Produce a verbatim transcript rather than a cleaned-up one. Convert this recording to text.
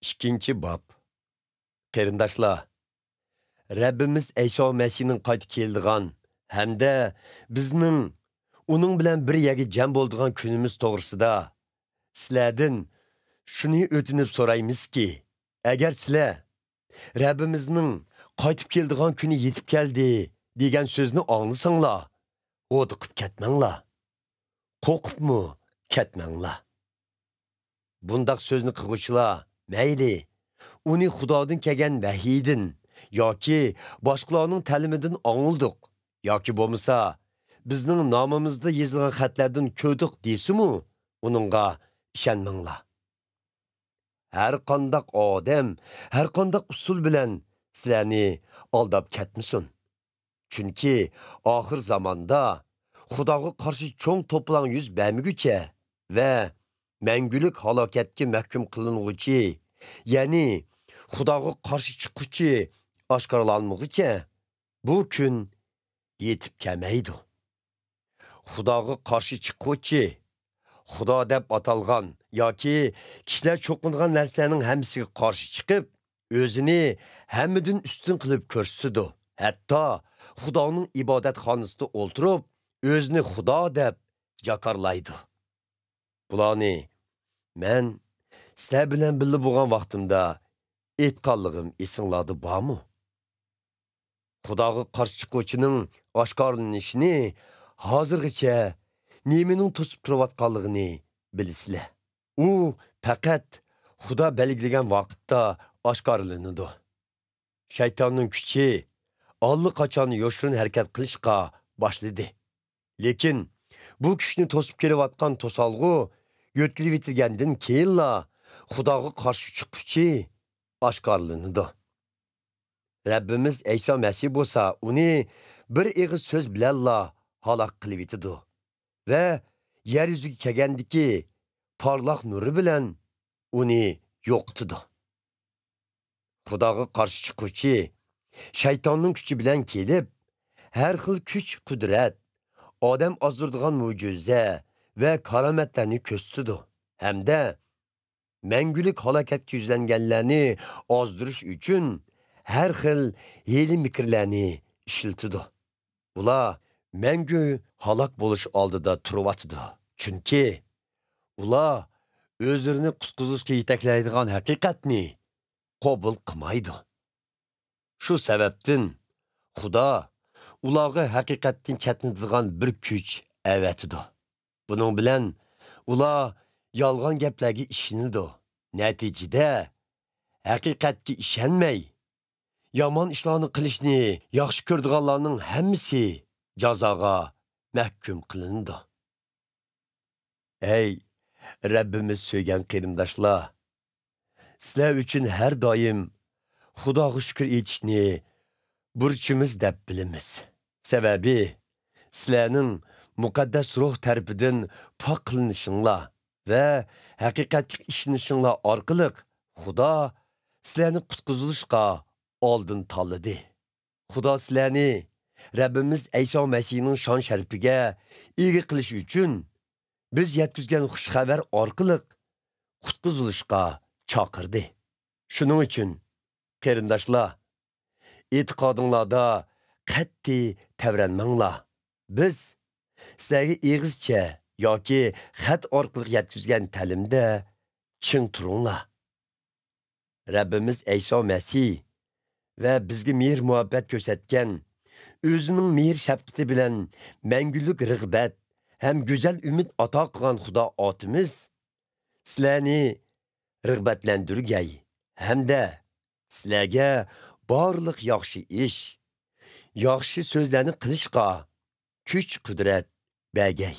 ئىككىنچى باب. قېرىنداشلار، رەببىمىز ئەيسا مەسىھنىڭ قايتا كېلىدىغان ھەمدە بىزنىڭ ئۇنىڭ بىلەن بىر يەرگە جەم بولىدىغان كۈنىمىز توغرىسىدا سىلەردىن شۇنى ئۆتۈنۈپ سورايمىزكى، ئەگەر سىلەر رەببىمىزنىڭ قايتىپ كېلىدىغان كۈنى يېتىپ كەلدى دېگەن سۆزنى ئاڭلىساڭلار، ھودۇقۇپ كەتمەڭلار، قورقۇپمۇ كەتمەڭلار. بۇنداق سۆزنى قىلغۇچىلار مەيلى ئۇنى خۇدادىن كەلگەن ۋەھىيدىن ياكى باشقىلارنىڭ تەلىمىدىن ئاڭلىدۇق ياكى بولمىسا بىزنىڭ نامىمىزدا يېزىلغان خەتلەردىن كۆردۇق دېسىمۇ، ئۇنىڭغا ئىشەنمەڭلار. ھەر قانداق ئادەم، ھەر قانداق ئۇسۇل بىلەن سىلەرنى ئالداپ كەتمىسۇن. چۈنكى ئاخىر زاماندا خۇداغا قارشى چوڭ توپىلاڭ يۈز بەرمىگۈچە ۋە مەڭگۈلۈك ھالاكەتكە مەھكۇم قىلىنغۇچى، يەنى خۇداغا قارشى چىققۇچى ئاشكارىلانمىغۇچە بۇ كۈن يېتىپ كەلمەيدۇ. خۇداغا قارشى چىققۇچى، خۇدا دەپ ئاتالغان ياكى كىشىلەر چوقۇنىدىغان نەرسىلەرنىڭ ھەممىسىگە قارشى چىقىپ، ئۆزىنى ھەممىدىن ئۈستۈن قىلىپ كۆرسىتىدۇ. ھەتتا خۇدانىڭ ئىبادەتخانىسىدا ئولتۇرۇپ، ئۆزىنى خۇدا دەپ جاكارلايدۇ. بۇلارنى مەن سىلەر بىلەن بىللە بولغان ۋاقتىمدا ئېيتقانلىقىم ئېسىڭلاردا بارمۇ؟ خۇداغا قارشى چىققۇچىنىڭ ئاشكارىلىنىشىنى ھازىرغىچە نېمىنىڭ توسۇپ تۇرۇۋاتقانلىقىنى بىلىسىلەر. ئۇ پەقەت خۇدا بەلگىلىگەن ۋاقىتتا ئاشكارىلىنىدۇ. شەيتاننىڭ كۈچى ئاللىقاچان يوشۇرۇن ھەرىكەت قىلىشقا باشلىدى. لېكىن بۇ كۈچنى توسۇپ كېلىۋاتقان توسالغۇ يۆتكىلىۋېتىلگەندىن كېيىنلا خۇداغا قارشى چىققۇچى ئاشكارىلىنىدۇ. رەببىمىز ئەيسا مەسىھ بولسا ئۇنى بىر ئېغىز سۆز بىلەنلا ھالاك قىلىۋېتىدۇ ۋە يەر يۈزىگە كەلگەندىكى پارلاق نۇرى بىلەن ئۇنى يوقىتىدۇ. خۇداغا قارشى چىققۇچى شەيتاننىڭ كۈچى بىلەن كېلىپ، ھەر خىل كۈچ-قۇدرەت، ئادەم ئازدۇرىدىغان مۆجىزە ۋە كارامەتلەرنى كۆرسىتىدۇ ھەمدە مەڭگۈلۈك ھالاكەتكە يۈزلەنگەنلەرنى ئازدۇرۇش ئۈچۈن ھەر خىل ھىيلە-مىكىرلەرنى ئىشلىتىدۇ. ئۇلار مەڭگۈ ھالاك بولۇش ئالدىدا تۇرۇۋاتىدۇ. چۈنكى ئۇلار ئۆزلىرىنى قۇتقۇزۇشقا يېتەكلەيدىغان ھەقىقەتنى قوبۇل قىلمايدۇ. شۇ سەۋەبتىن خۇدا ئۇلارغا ھەقىقەتتىن چەتنىتىدىغان بىر كۈچ ئەۋەتىدۇ. بۇنىڭ بىلەن ئۇلار يالغان گەپلەرگە ئىشىنىدۇ. نەتىجىدە، ھەقىقەتكە ئىشەنمەي، يامان ئىشلارنى قىلىشنى ياخشى كۆرىدىغانلارنىڭ ھەممىسى جازاغا مەھكۇم قىلىنىدۇ. ئەي، رەببىمىز سۆيگەن قېرىنداشلار! سىلەر ئۈچۈن ھەر دائىم خۇداغا شۈكۈر ئېيتىشنى بۇرچىمىز دەپ بىلىمىز. سەۋەبى، سىلەرنىڭ مۇقەددەس روھ تەرىپىدىن پاك قىلىنىشىڭلار ۋە ھەقىقەتكە ئىشىنىشىڭلار ئارقىلىق خۇدا سىلەرنى قۇتقۇزۇلۇشقا ئالدىن تاللىدى. خۇدا سىلەرنى رەببىمىز ئەيسا مەسىھنىڭ شان-شەرىپىگە ئىگە قىلىش ئۈچۈن، بىز يەتكۈزگەن خۇش خەۋەر ئارقىلىق قۇتقۇزۇلۇشقا چاقىردى. شۇنىڭ ئۈچۈن، قېرىنداشلار، ئېتىقادىڭلاردا قەتئىي تەۋرەنمەڭلار. بىز سىلەرگە ئېغىزچە ياكى خەت ئارقىلىق يەتكۈزگەن تەلىمدە چىڭ تۇرۇڭلار. رەببىمىز ئەيسا مەسىھ ۋە بىزگە مېھىر-مۇھەببەت كۆرسەتكەن، ئۆزىنىڭ مېھىر-شەپقىتى بىلەن مەڭگۈلۈك رىغبەت ھەم گۈزەل ئۈمىد ئاتا قىلغان خۇدا ئاتىمىز سىلەرنى رىغبەتلەندۈرگەي ھەمدە سىلەرگە بارلىق ياخشى ئىش، ياخشى سۆزلەرنى قىلىشقا كۈچ-قۇدرەت بەرگەي.